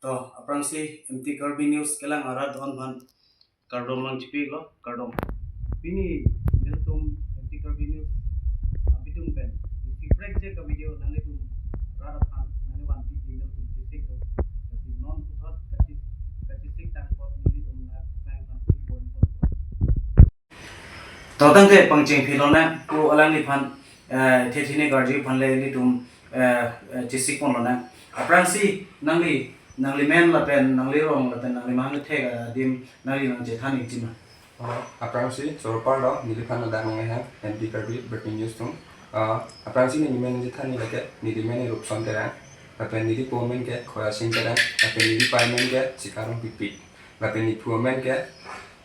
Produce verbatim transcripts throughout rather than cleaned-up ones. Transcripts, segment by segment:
To, aphrangsi M T Karbi News kelang arat do-an aphan kardom nangchipilo, kardom. Pini nelitum M T Karbi News abitung pen isi break je ka video nanglitum rat aphan nangvanpi nelitum chesik do. Lasi non puthot kachis-, kachesik tangkot nelitum nangphan pini point point. To tangte pangcheng philonang, ko alangliphan, eh, thethine karju aphan le nelitum, eh, eh, chesik ponlonang. Aphrangsi nangli, nangli men lapen nangli rong lapen nangli mang thek adim nangli nangchethan ikjima. Oh, aphrangsi, sorpar lo, neliphan ada mengehang, M T Karbi Breaking News atum. Ah, aphrangsi neli men chethan ni lake, neli men Rupson Terang, lapen neli po men ke Khoya Sing Terang, lapen neli pai men ke Sikar Rongpipi, lapen neli phu men ke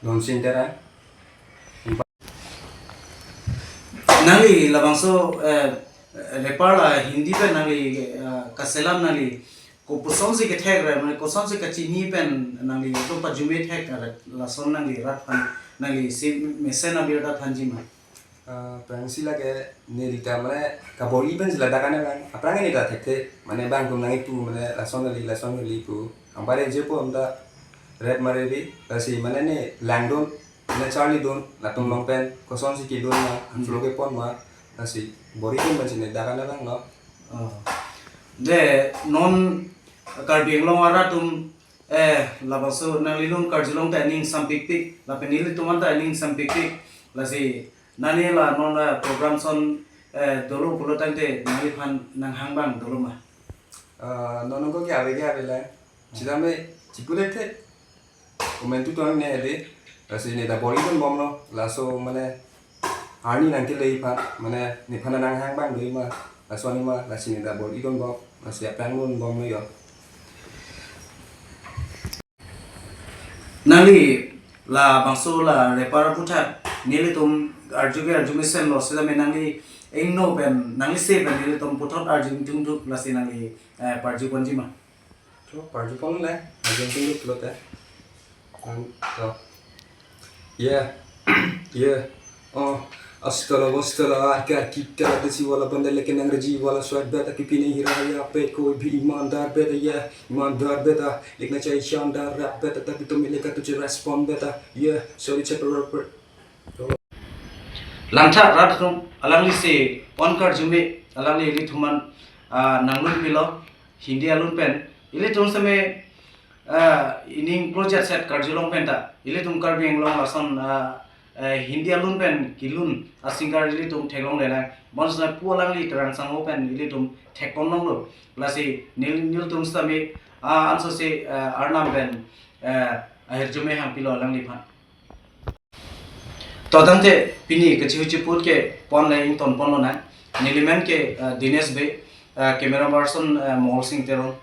Don Sing Terang. Nangli labangso, eh, rapper la Hindi pen nangli, eh, kaselam nangli kopusonsi kethek ra, mane kosonsi kachini pen nangli to pajume thek ra, lason nangli rat aphan nangli si mesen abirta thanjima. Ah, aphrangsi lake neli ta mane kabor-i pensi ladak ane bang. Aphrang neli ta thekthe, mane bang kum nangkipu, mane lason neli, lason neli pu. Anpar je po anta rap mare bi, lasi mane ne langdun, mane charlidun, latum along pen kosonsi kedun ma, Hmm. flow kepon ma, lasi bor-i pen pensi ne dak ane bang lo. Oh. De non Karbi Anglong arat atum, eh, labangso nanglilun karjulong ta ning sampikpik, lapen nelitum anta ning sampikpik, lasi nani la non la program ason, eh, dolo pulo tangte nangliphan nanghang bang dolo ma? Ah, non ko ke ave ke ave la. Sitame chipule the. Komentu tong ne de. Lasi ne ta bor-idun bomlo. Laso mane arni nangkele aphan, mane nephan nanghang bang do ma. Laso arni ma, lasi ne ta bor-idun bom. Lasi aphrang dun bomlo yo. Nangli labangso la rapper aphuthak nelitum arju ke arju mesenlo, sitame nangli ingno pen, nangli se pen nelitum puthot arju ingtungduk, lasi nangli, eh, parju ponjima. To, parju ponle, arju ingtungduk lote. Ang, to. Yeah. Yeah. Oh, astala vastala, arke arki tala, desi wala banda leke nang reji wala swag beta, kipine hira ya pe koi bhi imandar beta, yeah, imandar beta, likhna chahiye shandar rap beta, tabhi to mileka tujhe respond beta, yeah, sorry chapter rapper. Langtha rat atum, alangli si on karjume, alangli ilitum aphan, ah, nanglun pilo, Hindi alun pen, ilitum sitame, ah, ining project set karjulong pen ta, ilitum Karbi Anglong lason, ah, eh, Hindi alun pen kelun a-singer ilitum theklonglelang. Bonsitame pu alangli Terang Sangho pen ilitum thekponlonglo. Lasi nel-, nelitum sitame, ah, ansose, eh, Arnam pen, eh, ahirjume hangpilo alangliphan. To tangte pini kachihu chiput ke ponle ington ponlonang. Neli men ke, eh, Dinesh Bey, eh, camera person, eh, Mohol Sing Teron.